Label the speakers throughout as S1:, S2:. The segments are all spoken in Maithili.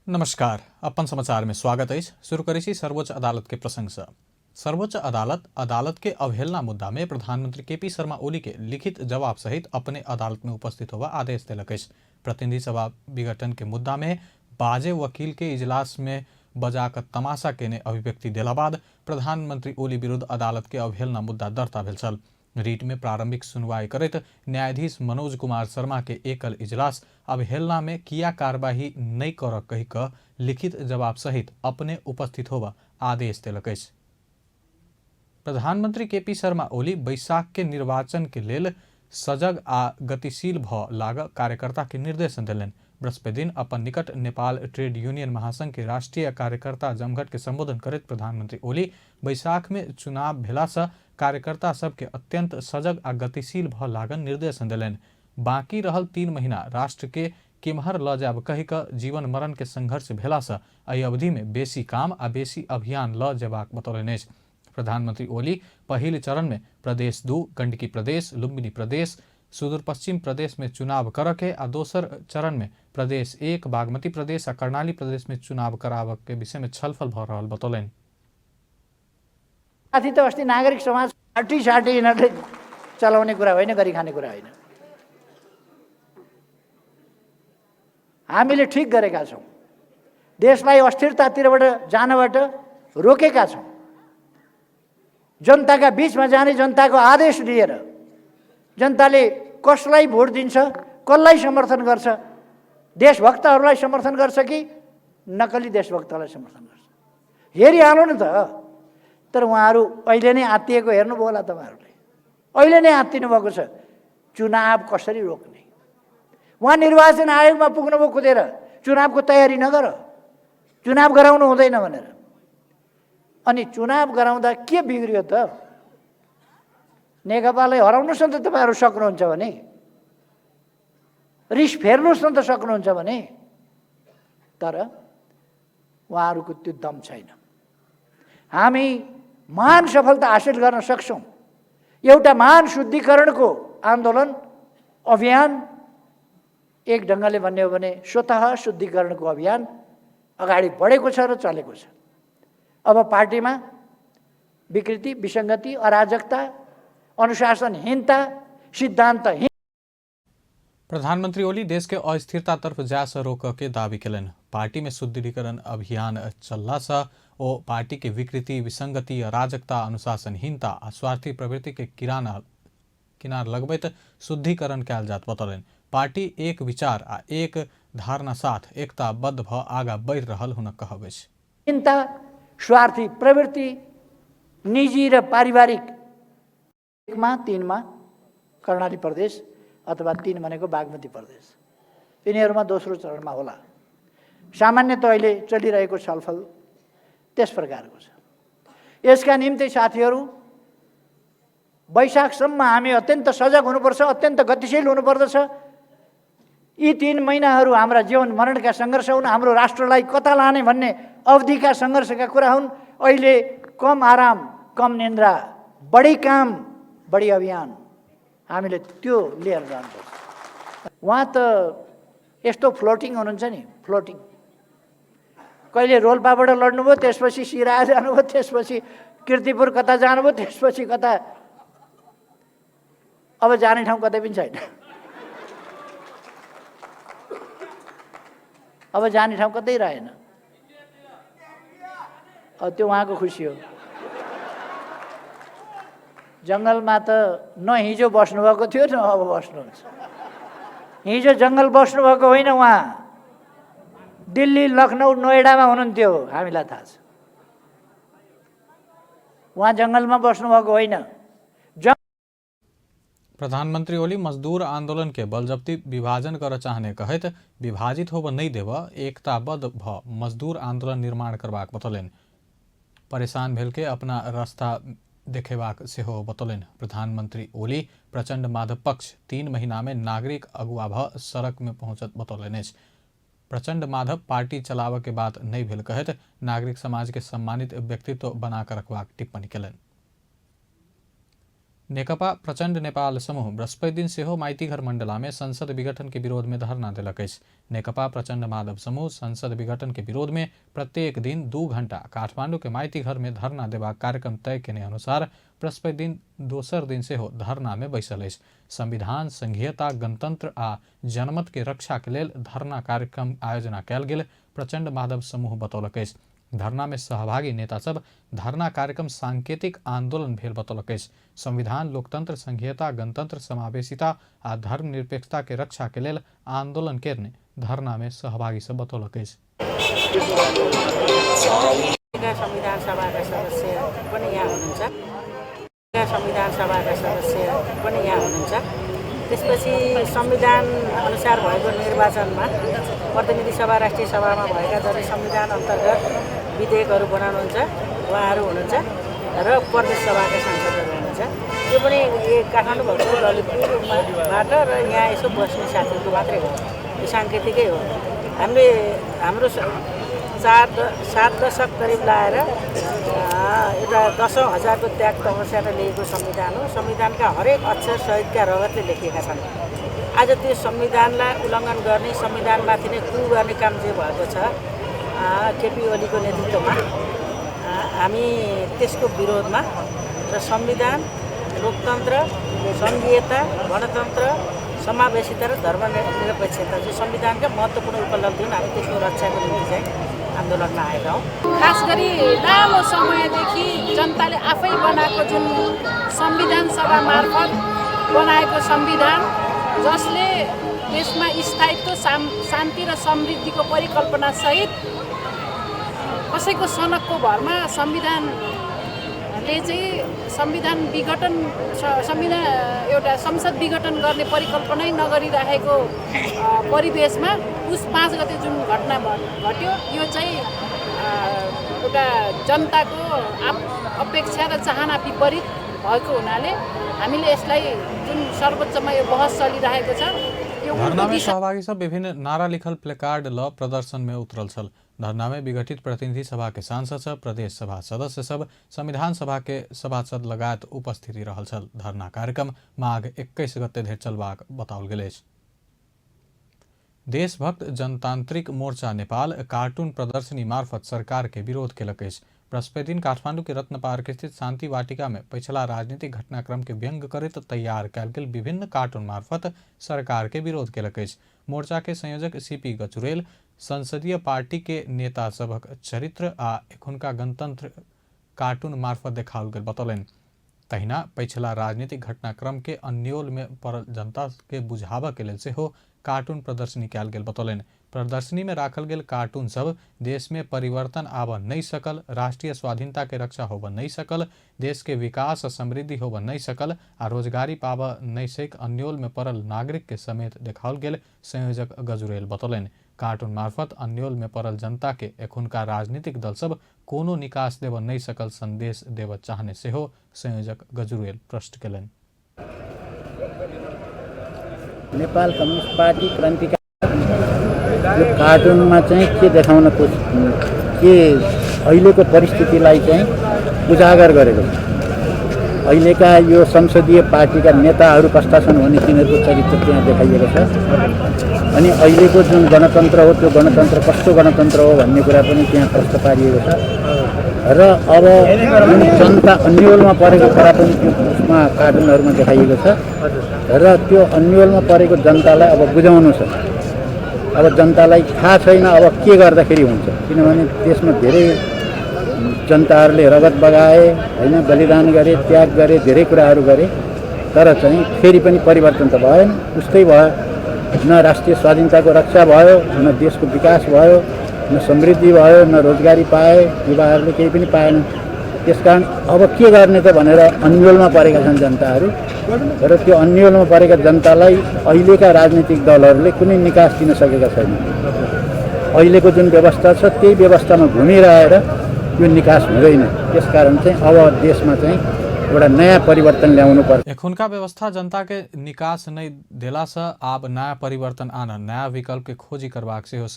S1: नमस्कार, अपन समाचार में स्वागत अछि। शुरू करै छी सर्वोच्च अदालत के प्रसंग से। सर्वोच्च अदालत अदालत के अवहेलना मुद्दा में प्रधानमंत्री केपी शर्मा ओली के लिखित जवाब सहित अपने अदालत में उपस्थित होबा आदेश देलक अछि। प्रतिनिधि सभा विघटन के मुद्दा में बाजे वकील के इजलास में बजा कऽ तमाशा केने अभिव्यक्ति देला बाद प्रधानमंत्री ओली विरुद्ध अदालत के अवहेलना मुद्दा दर्ता भेल छल। रिट में प्रारंभिक सुनवाई करैत न्यायाधीश मनोज कुमार शर्मा के एकल इजलास अवहेलना में किया कार्यवाही नहि करऽ कहि कऽ लिखित जवाब सहित अपने उपस्थित होबऽ आदेश देलक अछि। प्रधानमंत्री केपी शर्मा ओली बैसाख के निर्वाचन के लेल सजग आ गतिशील भऽ लागऽ कार्यकर्ता के निर्देशन देलनि। बृहस्पति दिन अपन निकट नेपाल ट्रेड यूनियन महासंघ के राष्ट्रीय कार्यकर्ता जमघट के संबोधन करैत प्रधानमंत्री ओली बैसाख में चुनाव भेला सँ कार्यकर्ता सभ के अत्यंत सजग आ गतिशील भऽ लागऽ निर्देशन देलनि। बाँकी रहल 3 महीना राष्ट्र के केम्हर लऽ जायब कहि कऽ जीवन मरण के संघर्ष भेला सँ एहि अवधि मे बेसी काम आ बेसी अभियान लऽ जेबाक बतौलनि अछि। प्रधानमंत्री ओली पहिल चरण मे प्रदेश 2, गंडकी प्रदेश, लुम्बिनी प्रदेश, सुदूरपश्चिम प्रदेश मे चुनाव करऽ के आ दोसर चरण मे प्रदेश 1, बागमती प्रदेश आ कर्णाली प्रदेश मे चुनाव कराबऽ के विषय मे छलफल भऽ रहल बतौलनि।
S2: साथी त अस्ति नागरिक समाज पार्टी सार्टी यिनीहरूले चलाउने कुरा होइन, गरी खाने कुरा होइन। हामीले ठिक गरेका छौँ, देशलाई अस्थिरतातिरबाट जानबाट रोकेका छौँ। जनताका बिचमा जाने, जनताको आदेश लिएर जनताले कसलाई भोट दिन्छ, कसलाई समर्थन गर्छ, देशभक्तहरूलाई समर्थन गर्छ कि नक्कली देशभक्तलाई समर्थन गर्छ, हेरिहालौँ न त। तर उहाँहरू अहिले नै आत्तिएको हेर्नुभयो होला, तपाईँहरूले अहिले नै आत्तिनु भएको छ। चुनाव कसरी रोक्ने? उहाँ निर्वाचन आयोगमा पुग्नुभयो कुदेर, चुनावको तयारी नगर, चुनाव गराउनु हुँदैन भनेर। अनि चुनाव गराउँदा के बिग्रियो त? नेकपालाई हराउनुहोस् न त, तपाईँहरू सक्नुहुन्छ भने, रिस फेर्नुहोस् न त सक्नुहुन्छ भने। तर उहाँहरूको त्यो दम छैन। हामी महान सफलता हासिल गर्न सक्छौँ। एउटा महान शुद्धिकरणको आन्दोलन अभियान, एक ढङ्गले भन्ने हो भने स्वतः शुद्धिकरणको अभियान अगाडि बढेको छ र चलेको छ। अब पार्टीमा विकृति, विसङ्गति, अराजकता, अनुशासनहीनता, सिद्धान्तहीन।
S1: प्रधानमंत्री ओली देश के अस्थिरता तरफ जाय से रोक के दावी केलनि। पार्टी में सुदृढ़ीकरण अभियान चलला से ओ पार्टी के विकृति, विसंगति, अराजकता, अनुशासनहीनता आ स्वार्थी प्रवृत्ति के किनार लगबैत शुद्धिकरण कयल जात बतौलनि। पार्टी एक विचार आ एक धारणा साथ एकताबद्ध भ आगा बढ़ि रहल हुनक कहब अछि।
S2: चिन्ता, स्वार्थी प्रवृत्ति, निजी र पारिवारिक 1मा 3मा कर्णाली प्रदेश अथवा 3 भनेको बागमती प्रदेश, यिनीहरूमा दोस्रो चरणमा होला। सामान्यतः अहिले चलिरहेको छलफल त्यस प्रकारको छ। यसका निम्ति साथीहरू, वैशाखसम्म हामी अत्यन्त सजग हुनुपर्छ, अत्यन्त गतिशील हुनुपर्दछ। यी 3 महिनाहरू हाम्रा जीवन मरणका सङ्घर्ष हुन्, हाम्रो राष्ट्रलाई कता लाने भन्ने अवधिका सङ्घर्षका कुरा हुन्। अहिले कम आराम, कम निन्द्रा, बढी काम, बढी अभियान, हामीले त्यो लिएर जानुपर्छ। उहाँ त यस्तो फ्लोटिङ हुनुहुन्छ नि, फ्लोटिङ। कहिले रोल्पाबाट लड्नुभयो, त्यसपछि सिराहा जानुभयो, त्यसपछि किर्तिपुर कता जानुभयो, त्यसपछि कता, अब जाने ठाउँ कतै पनि छैन। अब जाने ठाउँ कतै रहेन। अब त्यो उहाँको खुसी हो। जङ्गलमा त न हिजो बस्नुभएको थियो न अब बस्नुहुन्छ। हिजो जङ्गल बस्नुभएको होइन, उहाँ दिल्ली, लखनऊ, नोएडामा हुनुहुन्थ्यो, हामीलाई थाहा छ। उहाँ जङ्गलमा बस्नुभएको होइन।
S1: प्रधानमंत्री ओली मजदूर आंदोलन के बलजब्ती विभाजन कर चाहने कहैत विभाजित होब नहीं देब, एकताबद्ध भ मजदूर आंदोलन निर्माण करबाक बतौलनि। परेशान भेल के अपना रास्ता देखेबाक सेहो बतौलनि। प्रधानमंत्री ओली प्रचंड माधव पक्ष 3 महीना में नागरिक अगुआ भ सड़क में पहुंचत बतौलनि अछि। प्रचंड माधव पार्टी चलाबऽ के बात नहीं भेल कहैत नागरिक समाज के सम्मानित व्यक्तित्व बना कऽ रखबाक टिप्पणी केलनि। नेकपा प्रचण्ड नेपाल समूह बृहस्पति दिन सेहो माइतीघर मण्डलामे संसद विघटन के विरोध में धरना देलक अछि। नेकपा प्रचण्ड माधव समूह संसद विघटन के विरोध में प्रत्येक दिन 2 घण्टा काठमाडौँ के माइतीघर में धरना देबाक कार्यक्रम तय केने अनुसार बृहस्पति दिन दोसर दिन सेहो धरना में बैसल अछि। संविधान, संघीयता, गणतंत्र आ जनमत के रक्षा के लेल धरना कार्यक्रम आयोजना कयल गेल प्रचण्ड माधव समूह बतौलक अछि। धरना में सहभागी नेता सब धरना कार्यक्रम सांकेतिक आंदोलन भेल बतौलक अछि। संविधान, लोकतंत्र, संघीयता, गणतंत्र, समावेशिता आ धर्मनिरपेक्षता के रक्षा के लेल आंदोलन केरने धरना में सहभागी सब बतौलक अछि।
S3: संविधान सभाका सदस्य पनि यहाँ हुनुहुन्छ। संविधान सभाका सदस्य पनि यहाँ हुनुहुन्छ। त्यसपछि संविधान अनुसार भएको निर्वाचनमा प्रतिनिधि सभा, राष्ट्रिय सभामा भएका जति संविधान अन्तर्गत विधेयकहरू बनाउनुहुन्छ उहाँहरू हुनुहुन्छ र प्रदेश सभाका सांसदहरू हुनुहुन्छ। त्यो पनि काठमाडौँ भएको ललितपुरबाट र यहाँ यसो बस्ने साथीहरूको मात्रै हो, यो साङ्केतिकै हो। हामीले हाम्रो 7 दशक करिब लाएर एउटा 10,000 त्याग तपस्याले लिएको संविधान हो। संविधानका हरेक अक्षर शहीदका रगतले लेखिएका छन्। आज त्यो संविधानलाई उल्लङ्घन गर्ने, संविधानमाथि नै कु गर्ने काम जे भएको छ केपी ओलीको नेतृत्वमा, हामी त्यसको विरोधमा र संविधान, लोकतन्त्र, सङ्घीयता, गणतन्त्र, समावेशिता र धर्मनिरपेक्षता जो संविधानका महत्त्वपूर्ण उपलब्धि हुन्, हामी त्यसको रक्षाको निम्ति चाहिँ आन्दोलनमा आएका हौँ।
S4: खास गरी लामो समयदेखि जनताले आफै बनाएको जुन संविधान सभा मार्फत बनाएको संविधान, जसले देशमा स्थायित्व, शान्ति र समृद्धिको परिकल्पनासहित कसैको सनकको भरमा संविधानले चाहिँ संविधान विघटन, संविधान एउटा संसद विघटन गर्ने परिकल्पनै नगरिराखेको परिवेशमा पुस 5 गते जुन घटना घट्यो, यो चाहिँ एउटा जनताको अपेक्षा र चाहना विपरीत भएको हुनाले हामीले यसलाई जुन सर्वोच्चमा यो बहस चलिरहेको छ, यो उल्टो
S1: धरना में
S4: दिशा
S1: सहभागी सब विभिन्न नारा लिखल प्लेकार्ड ल प्रदर्शन में उतरल छल। धरना में विघटित प्रतिनिधि सभा के सांसद सब, प्रदेश सभा सदस्य सब, संविधान सभा के सभासद लगायत उपस्थिति रहल छल। धरना कार्यक्रम माघ 21 गते धरि चलबाक बताओल गेल अछि। देशभक्त जनतांत्रिक मोर्चा नेपाल कार्टून प्रदर्शनी मार्फत सरकार के विरोध केलक अछि। बृहस्पति दिन काठमांडू के रत्न पार्क स्थित शांति वाटिका में पिछला राजनीतिक घटनाक्रम के व्यंग्य करैत तैयार कयल गेल विभिन्न कार्टून मार्फत सरकार के विरोध केलक अछि। मोर्चा के संयोजक सीपी गजुरेल संसदीय पार्टी के नेता सभक चरित्र आ एखुनका गणतंत्र कार्टून मार्फत देखाओल गेल बतौलनि। तहिना पिछला राजनीतिक घटनाक्रम के अन्योल में पड़ल जनता के बुझाबऽ के लेल सेहो कार्टून प्रदर्शनी कयल गेल बतौलनि। प्रदर्शनी में राखल गेल कार्टून सब देश में परिवर्तन आबऽ नहि सकल, राष्ट्रीय स्वाधीनता के रक्षा होबऽ नहि सकल, देश के विकास आ समृद्धि होबऽ नहि सकल आ रोजगारी पाबऽ नहि सक अन्योल में पड़ल नागरिक के समेत देखाओल गेल संयोजक गजुरेल बतौलनि। कार्टून मार्फत अन्योल में पड़ल जनता के एखुनका राजनीतिक दल सब कोनो निकास देबऽ नहि सकल संदेश देबऽ चाहने सेहो संयोजक गजुरेल प्रश्न केलनि।
S5: नेपाल कम्युनिस्ट पार्टी क्रान्तिकारी यो कार्टुनमा चाहिँ के देखाउन खोज के अहिलेको परिस्थितिलाई चाहिँ उजागर गरेको छ। अहिलेका यो संसदीय पार्टीका नेताहरू कस्ता छन् भने तिनीहरूको चरित्र त्यहाँ देखाइएको छ। अनि अहिलेको जुन गणतन्त्र हो त्यो गणतन्त्र कस्तो गणतन्त्र हो भन्ने कुरा पनि त्यहाँ प्रश्न पारिएको छ। र अब जुन जनता अन्यलमा परेको कुरा पनि त्यो उसमा कार्टुनहरूमा देखाइएको छ। र त्यो अन्यलमा परेको जनतालाई अब बुझाउनु छ। अब जनतालाई थाहा छैन अब के गर्दाखेरि हुन्छ, किनभने देशमा धेरै जनताहरूले रगत बगाए, हैन, बलिदान गरे, त्याग गरे, धेरै कुराहरू गरे, तर चाहिँ फेरि पनि परिवर्तन त भएन, उस्तै भयो। न राष्ट्रिय स्वाधीनताको रक्षा भयो, न देशको विकास भयो, न समृद्धि भयो, न रोजगारी पाए, युवाहरूले केही पनि पाएन। त्यसकारण अब के गर्ने त भनेर अन्यलमा परेका छन् जनताहरू। र त्यो अन्यलमा परेका जनतालाई अहिलेका राजनीतिक दलहरूले कुनै निकास दिन सकेका छैनन्। अहिलेको जुन व्यवस्था छ त्यही व्यवस्थामा घुमिरहेर यो निकास हुँदैन। त्यसकारण चाहिँ अब देशमा चाहिँ एउटा नयाँ परिवर्तन ल्याउनु पर्छ।
S1: एखुनका व्यवस्था जनता के निकास नहि देला से आब नया परिवर्तन आन नया विकल्प के खोजी करबाक सेहो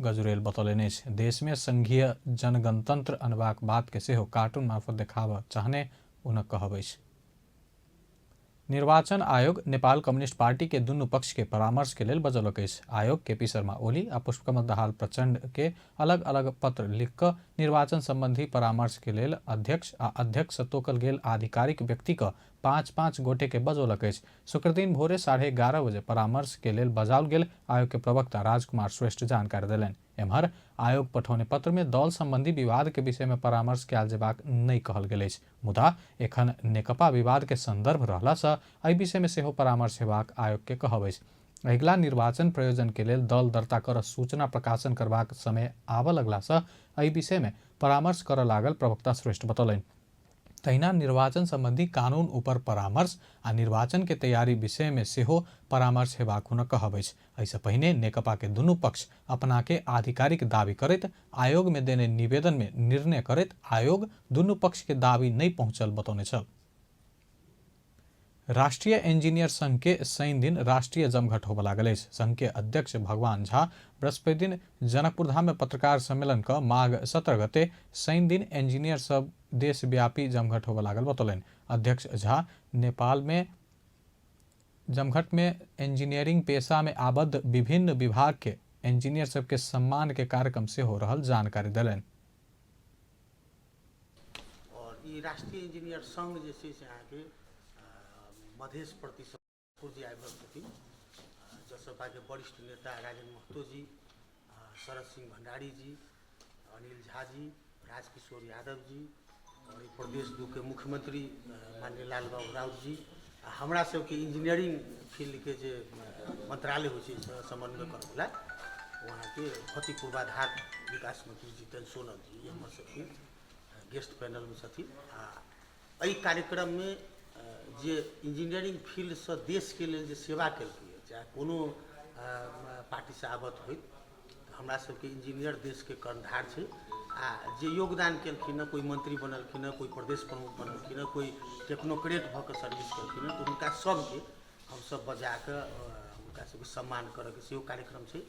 S1: गजुरेल बतौलनि अछि। देश में संघीय जनगणतंत्र अनबाक बात के सेहो कार्टून मार्फत देखाबऽ चाहने हुनक कहब अछि। निर्वाचन आयोग नेपाल कम्युनिस्ट पार्टी के दुनू पक्ष के परामर्श के लेल बजौलक अछि। आयोग केपी शर्मा ओली आ पुष्पकमल दाहाल प्रचंड के अलग अलग पत्र लिख कऽ निर्वाचन संबंधी परामर्श के लेल अध्यक्ष आ अध्यक्ष सँ तोकल गेल आधिकारिक व्यक्ति क 5-5 गोटे के बजौलक अछि। शुक्रदिन भोरे 11:30 बजे परामर्श के लेल बजाओल गेल आयोग के प्रवक्ता राजकुमार श्रेष्ठ जानकारी देलनि। एम्हर आयोग पठौने पत्र में दल संबंधी विवाद के विषय में परामर्श कयल जेबाक नहि कहल गेल अछि, मुदा एखन नेकपा विवाद के संदर्भ रहला सँ एहि विषय में सेहो परामर्श हेबाक आयोग के कहब अछि। अगिला निर्वाचन प्रयोजन के लेल दल दर्ता कर सूचना प्रकाशन करबाक समय आबऽ लगला सँ एहि विषय में परामर्श करऽ लागल प्रवक्ता श्रेष्ठ बतौलनि। तहिना निर्वाचन सम्बन्धी कानून उपर परामर्श आ निर्वाचन के तैयारी विषय में सेहो परामर्श हेबाक हुनक कहब अछि। एहिसँ पहिने नेकपा के दुनू पक्ष अपना के आधिकारिक दावी करैत आयोग में देने निवेदन में निर्णय करैत आयोग दुनू पक्ष के दावी नहि पहुंचल बतौने छल। राष्ट्रीय इंजीनियर संघ के शनि दिन राष्ट्रीय जमघट होबय लागल अछि। संघ के अध्यक्ष भगवान झा बृहस्पति दिन जनकपुर धाम में पत्रकार सम्मेलन क माघ 17 गते शनि दिन इंजीनियर सब देशव्यापी जमघट होबय लागल बतौलनि। अध्यक्ष झा नेपाल में जमघट में इंजीनियरिंग पेशा में आबद्ध विभिन्न विभाग के इंजीनियर सबके सम्मान के कार्यक्रम सेहो रहल जानकारी देलनि।
S6: और ई राष्ट्रीय इंजीनियर संघ जे छै से अहाँके मधेश प्रति जी आबि रहल छथिन, जसपाके वरिष्ठ नेता राजन महतो जी, शरद सिंह भंडारी जी, अनिल झा जी, राजकिशोर यादव जी और प्रदेश 2 के मुख्यमंत्री माननीय लाल बाबू राउत जी आ हमरा सबके इंजीनियरिंग फील्डके जे मंत्रालय होइ छै समन्वय करऽवला वहाँके भौतिक पूर्वाधार विकास मंत्री जितेन्द्र सोनल जी हमर सबके गेस्ट पैनलमे छथिन। आ एहि कार्यक्रममे जे इंजीनियरिंग फील्डसँ देशके लेल जे सेवा केलकै चाहे कोनो पार्टीसँ आबत होइत, हमरा सबके इंजीनियर देशके कर्णधार छै आ जे योगदान केलखिन हँ, कोइ मंत्री बनलखिन हँ, कोइ प्रदेश प्रमुख बनलखिन हँ, कोइ टेक्नोक्रेट भऽ कऽ सर्विस केलखिन हँ, तऽ हुनका सबके हमसब बजाकऽ हुनका सबके सम्मान करऽके सेहो कार्यक्रम छै।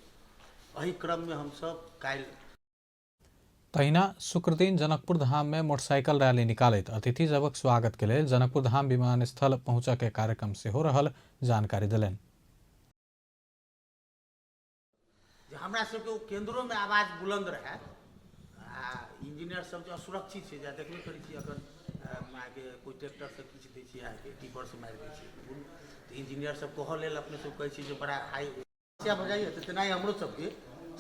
S6: एहि क्रममे हमसब काल्हि
S1: तहिना शुक्रदिन जनकपुर धाम में मोटरसाइकिल रैली निकालैत अतिथि सभक स्वागत के लेल जनकपुर धाम विमानस्थल पहुंचऽ के कार्यक्रम सेहो रहल जानकारी देलनि।
S6: जे हमरा सबके ओ केंद्रोमे आवाज बुलंद रहए आ इंजीनियर सब जे असुरक्षित छै, जे देखबे करै छी अखन अहाँके कोइ ट्रैक्टरसँ किछु दै छै, अहाँके टिपरसँ मारि दै छै, तऽ इंजीनियर सब कहऽ लेल अपने सब कहै छी जे बड़ा हाई समस्या भऽ जाइए। तऽ तेनाही हमरो सबके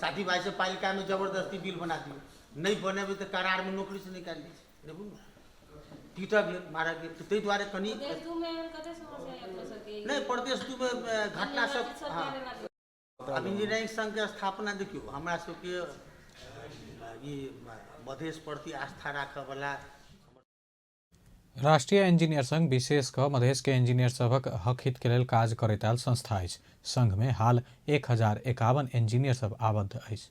S6: साथी भाइ सब पालिकामे जबरदस्ती बिल बना दियौ, नहि बनेबै तऽ करारमे नौकरीसँ निकालि दै छै, नहि बुझलहुँ, पीटऽ गेल मारऽ गेल, तऽ ताहि दुआरे कनि नहि प्रदेश 2मे घटना सब। हँ, आब इंजीनियरिंग संघके स्थापना देखियौ हमरा सबके ई मधेश प्रति आस्था राखऽवला
S1: राष्ट्रीय इंजीनियर संघ विशेष कऽ मधेश के इंजीनियर सभक हक हित के लेल काज करैत आयल संस्था अछि। संघ में हाल 1051 इंजीनियर सब आबद्ध अछि।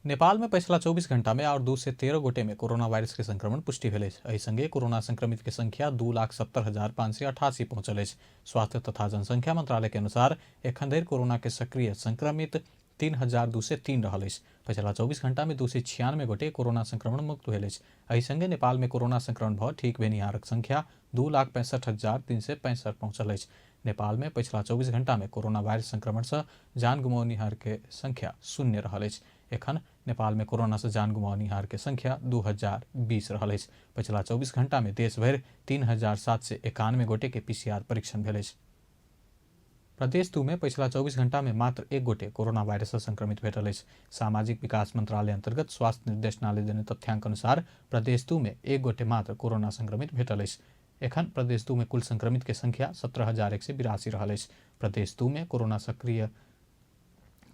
S1: नेपाल में पछिला 24 घंटा में और 213 गोटे में कोरोना वायरस के संक्रमण पुष्टि भेल अछि। एहि संगे कोरोना संक्रमित के संख्या 2,70,588 पहुंचल अछि। स्वास्थ्य तथा जनसंख्या मंत्रालय के अनुसार एखन धरि कोरोना के सक्रिय संक्रमित 3,203 रहल अछि। पछिला 24 घंटा में 296 गोटे कोरोना संक्रमण मुक्त भेल अछि। एहि संगे नेपाल में कोरोना संक्रमण भऽ ठीक भेनिहारक संख्या 2,65,365 पहुंचल अछि। नेपाल में पछिला 24 घंटा में कोरोना वायरस संक्रमण सँ जान गुमौनिहार के संख्या 0 रहल अछि। एखन नेपाल में कोरोना सँ जान गुमौनिहार के संख्या 2020 रहल अछि। पछिला 24 घंटा में देश भरि 3,791 गोटे के पीसीआर परीक्षण भेल अछि। प्रदेश 2 में पछिला 24 घंटा में मात्र 1 गोटे कोरोना वायरस सँ संक्रमित भेटल अछि। सामाजिक विकास मंत्रालय अंतर्गत स्वास्थ्य निर्देशनालय देने तथ्यांक अनुसार प्रदेश 2 में 1 गोटे मात्र कोरोना संक्रमित भेटल अछि। एखन प्रदेश 2 में कुल संक्रमित के संख्या 17,182 रहल अछि। प्रदेश 2 में कोरोना सक्रिय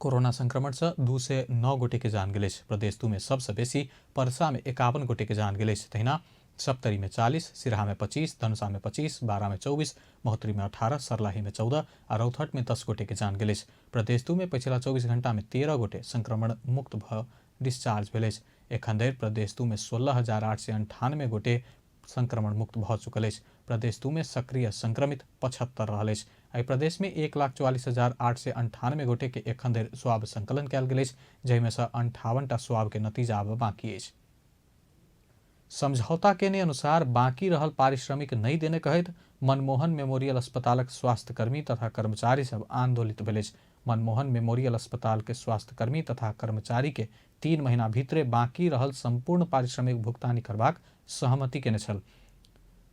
S1: कोरोना संक्रमण सँ 209 गोटे के जान गेल अछि। प्रदेश 2 में सबसँ बेसी परसा में 51 गोटे के जान गेल अछि। तहिना सप्तरी में 40, सिरहा में 25, धनुषा में 25, बारा में 24, महोत्तरी में 18, सर्लाही में 14 आ रौतहट में 10 गोटे के जान गेल अछि। प्रदेश 2 में पछिला 24 घंटा में 13 गोटे संक्रमण मुक्त भऽ डिस्चार्ज भेल अछि। एखन धरि प्रदेश 2 में 16,898 गोटे संक्रमण मुक्त भऽ चुकल अछि। प्रदेश 2 में सक्रिय संक्रमित 75 रहल अछि। एहि प्रदेश में 1,44,898 गोटे के एखन धरि स्वाब संकलन कयल गेल अछि, जाहिमे सँ 58 टा स्वाब के नतीजा आब बाकी अछि। समझौता केने अनुसार बाकी रहल पारिश्रमिक नहि देने कहैत मनमोहन मेमोरियल अस्पतालक स्वास्थ्यकर्मी तथा कर्मचारी सब आंदोलित भेल अछि। मनमोहन मेमोरियल अस्पताल के स्वास्थ्यकर्मी तथा कर्मचारी के 3 महीना भीतरे बाकी रहल संपूर्ण पारिश्रमिक भुगतानी करबाक सहमति केने छल।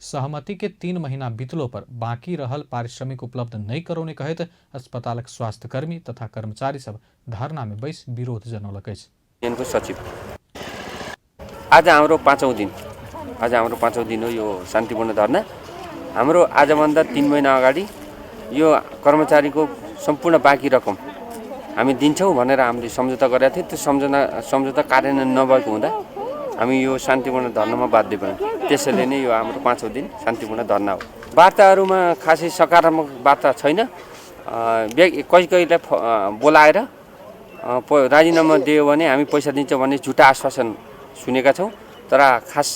S1: सहमति के 3 महीना बीतलो पर बाकी रहल पारिश्रमिक उपलब्ध नहि करौने कहैत अस्पतालक स्वास्थ्यकर्मी तथा कर्मचारी सब धरना में बैस विरोध जनौलक अछि।
S7: युनियनको सचिव। आज हाम्रो पाँचौँ दिन, आज हाम्रो पाँचौँ दिन हो यो शान्तिपूर्ण धरना। हाम्रो आजभन्दा 3 महिना अगाडि यो कर्मचारीको सम्पूर्ण बाँकी रकम हामी दिन्छौँ भनेर हामीले सम्झौता गरेका थियौँ। त्यो सम्झौता कार्यान्वयन नभएको हुँदा हामी यो शान्तिपूर्ण धरनामा बाध्य भयौँ। त्यसैले नै यो हाम्रो पाँचौँ दिन शान्तिपूर्ण धरना हो। वार्ताहरूमा खासै सकारात्मक वार्ता छैन। कोही कोहीलाई बोलाएर राजीनामा दियो भने हामी पैसा दिन्छौँ भन्ने झुटा आश्वासन सुनेका छौँ, तर खास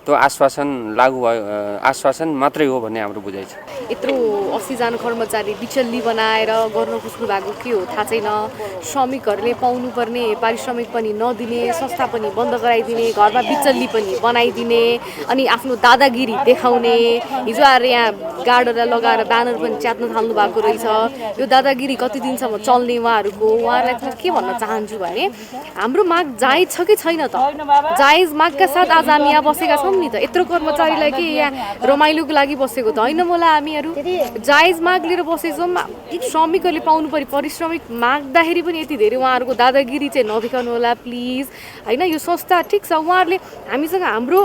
S7: त्यो आश्वासन लागू भयो, आश्वासन मात्रै हो भन्ने हाम्रो बुझाइ छ।
S8: यत्रो 80जना कर्मचारी बिचल्ली बनाएर गर्न खोज्नु भएको के हो थाहा छैन। श्रमिकहरूले पाउनुपर्ने पारिश्रमिक पनि नदिने, संस्था पनि बन्द गराइदिने, घरमा बिचल्ली पनि बनाइदिने, अनि आफ्नो दादागिरी देखाउने। हिजो आएर यहाँ गार्डहरूलाई लगाएर ब्यानर पनि च्यात्न थाल्नु भएको रहेछ। यो दादागिरी कति दिनसम्म चल्ने उहाँहरूको? उहाँहरूलाई म के भन्न चाहन्छु भने हाम्रो माग जायज छ कि छैन त? जायज मागका साथ आज हामी यहाँ बसेका छौँ नि त। यत्रो कर्मचारीलाई के यहाँ रमाइलोको लागि बसेको त होइन होला। हामीहरू जायज माग लिएर बसेछौँ। श्रमिकहरूले पाउनु पर्ने पारिश्रमिक माग्दाखेरि पनि यति धेरै उहाँहरूको दादागिरी चाहिँ नदेखाउनु होला प्लिज, होइन? यो संस्था ठिक छ, उहाँहरूले हामीसँग हाम्रो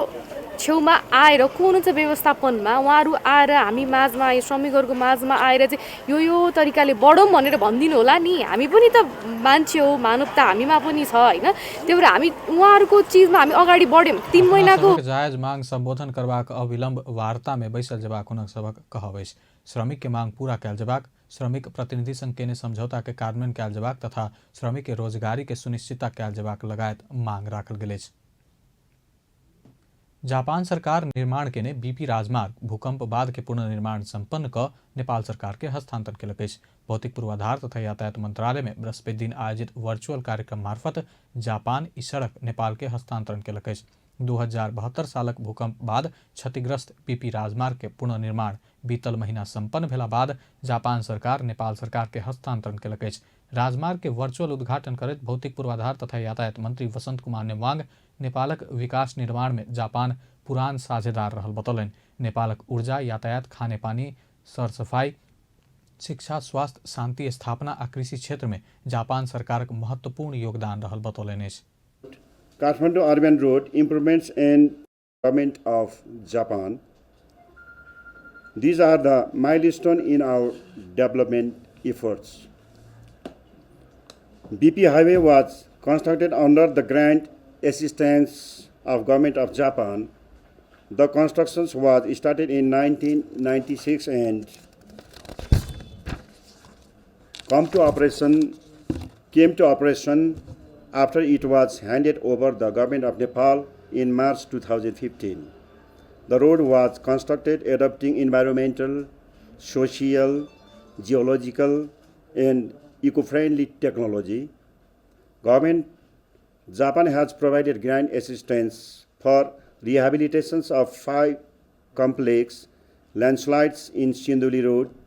S8: छेउमा आएर को हुनुहुन्छ व्यवस्थापनमा, उहाँहरू आएर हामी माझमा, यो श्रमिकहरूको माझमा आएर चाहिँ यो यो तरिकाले बढौँ भनेर भनिदिनु होला नि। हामी पनि त मान्छे हो, मानवता हामीमा पनि छ, होइन? त्यही भएर हामी उहाँहरूको चिजमा हामी अगाडि बढ्यौँ। 3 महिनाको
S1: जायज माग सम्बोधन करबाक अविलम्ब वार्ता में बैसल जेबाक हुनक सभक कहब अछि। श्रमिक के मांग पूरा कयल जेबाक, श्रमिक प्रतिनिधि संग केने समझौता के कार्यान्वयन कयल जेबाक तथा श्रमिक के रोजगारी के सुनिश्चितता कयल जेबाक लगायत मांग राखल गेल अछि। जापान सरकार निर्माण केने बीपी राजमार्ग भूकंप बाद के पुनर्निर्माण संपन्न क नेपाल सरकार के हस्तांतरण केलक अछि। भौतिक पूर्वाधार तथा यातायात मंत्रालय में बृहस्पति दिन आयोजित वर्चुअल कार्यक्रम मार्फत जापान ई सड़क नेपाल के हस्तांतरण केलक अछि। 2072 सालक भूकंप बाद क्षतिग्रस्त बीपी राजमार्ग के पुनर्निर्माण बीतल महीना संपन्न भेला बाद जापान सरकार नेपाल सरकार के हस्तांतरण केलक अछि। राजमार्ग के वर्चुअल उद्घाटन करैत भौतिक पूर्वाधार तथा यातायात मंत्री वसंत कुमार नेवांग नेपालक विकास निर्माण में जापान पुरान साझेदार रहल बतौलनि। नेपालक ऊर्जा, यातायात, खानेपानी, सरसफाई, शिक्षा, स्वास्थ्य, शांति स्थापना आ कृषि क्षेत्र में जापान सरकारक महत्वपूर्ण योगदान रहल बतौलनि अछि।
S9: Kathmandu Urban Road Improvements and Government of Japan. These are the milestone in our development efforts. BP Highway was constructed under the grant assistance of Government of Japan. The construction was started in 1996 and came to operation after it was handed over the Government of Nepal in March 2015. The road was constructed adopting environmental, social, geological, and eco-friendly technology. Government Japan has provided grant assistance for rehabilitations of 5 complex landslides in Sindhuli Road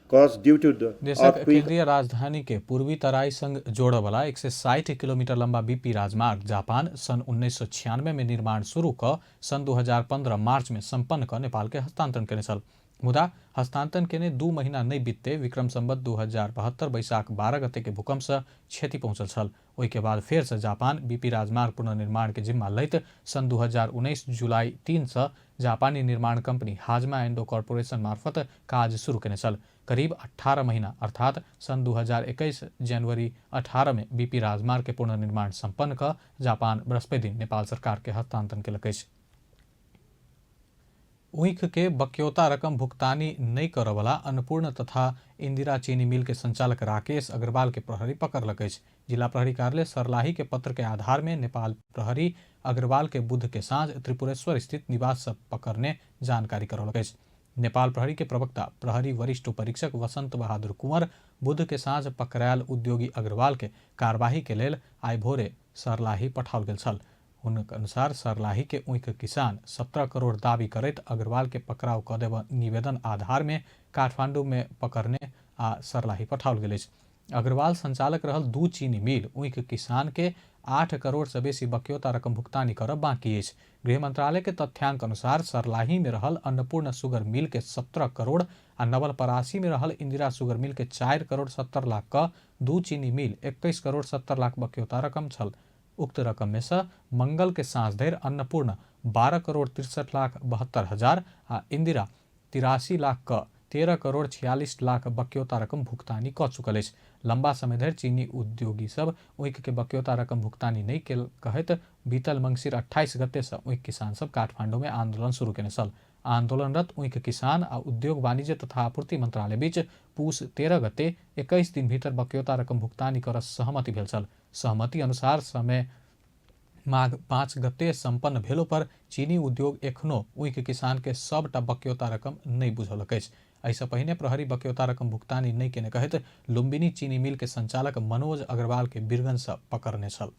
S9: caused due to the
S1: देशक
S9: earthquake.
S1: केंद्रीय राजधानी के पूर्वी तराई संग जोड़े वाला 160 किलोमीटर लंबा बीपी राजमार्ग जापान सन 1996 में निर्माण शुरू क सन 2015 मार्च में संपन्न क नेपाल के हस्तांतरण केने छल। मुदा हस्तांतरण केने 2 महीना नहीं बीतते विक्रम संवत 2072 वैशाख 12 गते के भूकंप से क्षति पहुंचल छल। ओहि के बाद फेर से जापान बीपी राजमार्ग पुनर्निर्माण के जिम्मा लैत सन 2019 जुलाई 3 से जापानी निर्माण कंपनी हाजमा एंडो कॉर्पोरेशन मार्फत काज शुरू केने छल। करीब 18 महीना अर्थात सन 2021 जनवरी 18 में बीपी राजमार्ग के पुनर्निर्माण संपन्न क जापान बृहस्पति दिन नेपाल सरकार के हस्तांतरण केलक अछि। ऊख के बक्यौता रकम भुगतानी नहीं करऽवला अन्नपूर्ण तथा इंदिरा चीनी मिल के संचालक राकेश अग्रवाल के प्रहरी पकड़लक अछि। जिला प्रहरी कार्यालय सरलाही के पत्र के आधार में नेपाल प्रहरी अग्रवाल के बुध के साँझ त्रिपुरेश्वर स्थित निवास से पकड़ने जानकारी करौलक अछि। नेपाल प्रहरी के प्रवक्ता प्रहरी वरिष्ठ उपरीक्षक वसंत बहादुर कुंवर बुध के साँझ पकड़ायल उद्योगी अग्रवाल के कार्यवाही के लेल आइ भोरे सरलाही पठाओल गेल छल। हुनक अनुसार सर्लाही के ऊख किसान 17 करोड़ दावी करैत अग्रवाल के पकड़ाव कऽ देब निवेदन आधार में काठमांडू में पकड़ने आ सर्लाही पठाओल गेल अछि। अग्रवाल संचालक रहल 2 चीनी मिल ऊख किसान के 8 करोड़ से बेसी बक्यौता रकम भुगतानी करब बाकी अछि। गृह मंत्रालय के तथ्यांक अनुसार सर्लाही में रहल अन्नपूर्ण शुगर मिल के 17 करोड़ आ नवलपरासी में रहल इंदिरा शुगर मिल के 4 करोड़ 70 लाख क 2 चीनी मिल 21 करोड़ 70 लाख बक्यौता रकम छल। उक्त रकम में से मंगल के साँझ धरि अन्नपूर्ण 12 करोड़ 63 लाख 72 हजार आ इंदिरा 83 लाख क 13 करोड़ 46 लाख बक्यौता रकम भुगतानी कऽ चुकल अछि। लंबा समय धरि चीनी उद्योगी सब ऊख के बक्यौता रकम भुगतानी नहि केल कहैत बीतल मंगसिर 28 गते से ऊख किसान सब काठमांडू में आंदोलन शुरू केने छल। आंदोलनरत ऊख किसान आ उद्योग वाणिज्य तथा आपूर्ति मंत्रालय बीच पूस 13 गते 21 दिन भीतर बक्यौता रकम भुगतानी कर सहमति भेल छल। सहमति अनुसार समय माघ 5 गते संपन्न भेलो पर चीनी उद्योग एखनो ऊख किसान के सबटा बक्यौता रकम नहि बुझौलक अछि। एहिसँ पहिने प्रहरी बक्यौता रकम भुगतानी नहि केने कहैत लुम्बिनी चीनी मिल के संचालक मनोज अग्रवाल के बीरगंज से पकड़ने छल।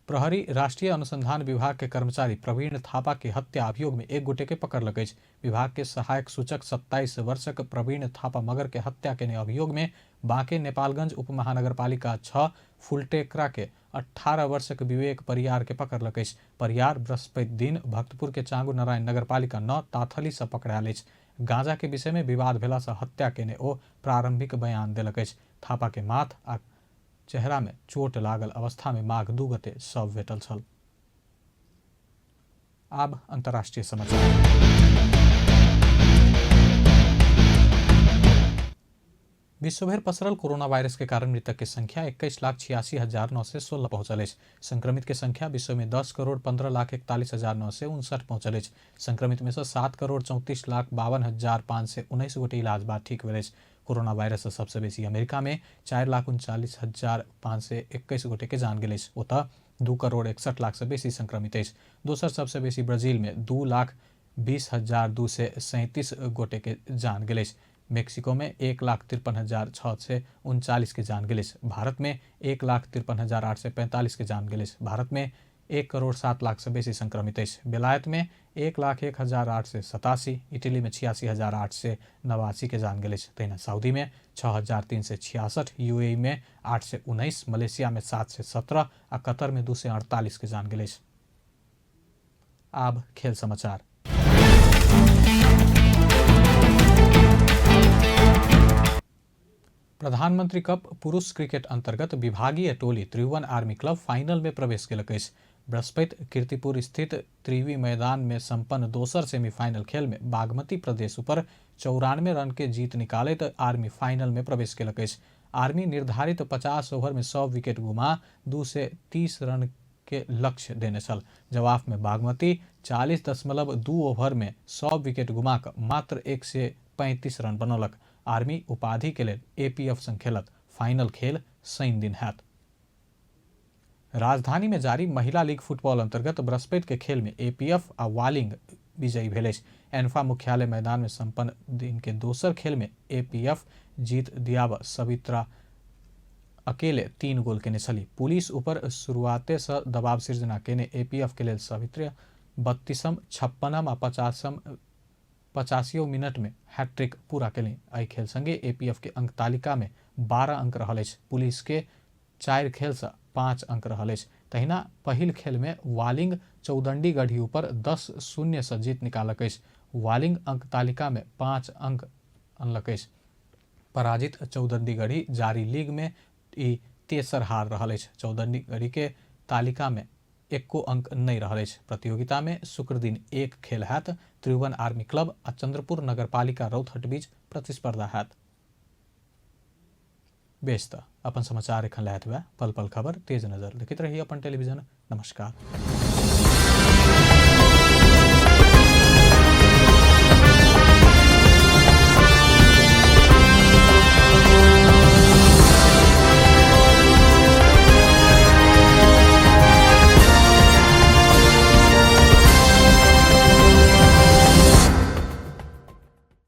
S1: प्रहरी राष्ट्रीय अनुसंधान विभाग के कर्मचारी प्रवीण थापा के हत्या अभियोग में एक गोटे के पकड़लक अछि। विभाग के सहायक सूचक 27 वर्षक प्रवीण थापा मगर के हत्या केने अभियोग में बांके नेपालगंज उप महानगरपालिका 6 फुलटेकरा के 18 वर्षक विवेक परियार के पकड़लक अछि। परियार बृहस्पति दिन भक्तपुर के चांगू नारायण नगरपालिका 9 ताथली से पकड़ायल अछि। गांजा के विषय में विवाद भेला से हत्या केने ओ प्रारंभिक बयान देलक अछि। थापा के माथ आ चेहरा में चोट लागल अवस्था में माघ 2 गते शव भेटल छल। आब अंतर्राष्ट्रीय समाचार। विश्वभर पसरल कोरोना वायरस के कारण मृतक के संख्या 21,86,916 पहुंचल अछि। संक्रमित के संख्या विश्व में 10 करोड़ 15 लाख 41,959 पहुंचल अछि। संक्रमित में से 7 करोड़ 34 लाख 52,519 गोटे इलाज बाद ठीक भेल अछि। कोरोना वायरस से सबसे बेसी अमेरिका में 4,39,521 गोटे के जान गेल अछि। ओतऽ 2 करोड़ 61 लाख से बेसी संक्रमित अछि। दोसर सबसे बेसी ब्राजील में 2,20,237 गोटे के जान गेल अछि। मेक्सिको में 1,53,639 के जान गेल अछि। भारत में 1,53,845 के जान गेल अछि। भारत में 1 करोड़ 7 लाख से बेसी संक्रमित अछि। बेलायत में 1,01,887, इटली में 86,889 के जान गेल अछि। तहिना सऊदी में 6,366, यूएई में 819, मलेशिया में 717 आ कतर में 248 के जान गेल अछि। आब खेल समाचार। प्रधानमंत्री कप पुरुष क्रिकेट अंतर्गत विभागीय टोली त्रिभुवन आर्मी क्लब फाइनल में प्रवेश केलक अछि। बृहस्पति कीर्तिपुर स्थित त्रिवी मैदान में संपन्न दोसर सेमीफाइनल खेल में बागमती प्रदेश ऊपर 94 रन के जीत निकालैत आर्मी फाइनल में प्रवेश केलक अछि। आर्मी निर्धारित 50 ओवर में 100 विकेट गुमा 230 रन के लक्ष्य देने छल। जवाब में बागमती 40.2 ओवर में 100 विकेट गुमा कऽ मात्र 135 रन बनौलक। आर्मी उपाधि के लेल एपीएफ संग खेलत। फाइनल खेल शनि दिन हैत। राजधानी में जारी महिला लीग फुटबॉल अंतर्गत बृहस्पति के खेल में एपीएफ आ वालिंग विजयी भेल अछि। एन्फा मुख्यालय मैदान में संपन्न दिन के दोसर खेल में एपीएफ जीत दियाब सवित्रा अकेले 3 गोल केने छली। पुलिस ऊपर शुरुआते से दबाव सृजना केने एपीएफ के लेल सवित्रा 32म, 56म आ 85 मिनट में हैट्रिक पूरा केलनि। एहि खेल संगे एपीएफ के अंक तालिका में 12 अंक रहल अछि। पुलिस के 4 खेल से 5 अंक रहल अछि। तहिना पहिल खेल में वालिंग चौदंडी गढ़ी ऊपर 10-0 से जीत निकालक अछि। वालिंग अंक तालिका में 5 अंक अनलक अछि। पराजित चौदंडी गढ़ी जारी लीग में ई तेसर हार रहल अछि। चौदंडी गढ़ी के तालिका में एको अंक नहि रहल अछि। प्रतियोगिता में शुक्र दिन एक खेल हैत। त्रिभुवन आर्मी क्लब आ चंद्रपुर नगरपालिका रौतहट बीच प्रतिस्पर्धा हैत। बेस त अपन समाचार एखन लए एतबे। पल पल खबर तेज नजर देखैत रही अपन टेलीविजन। नमस्कार।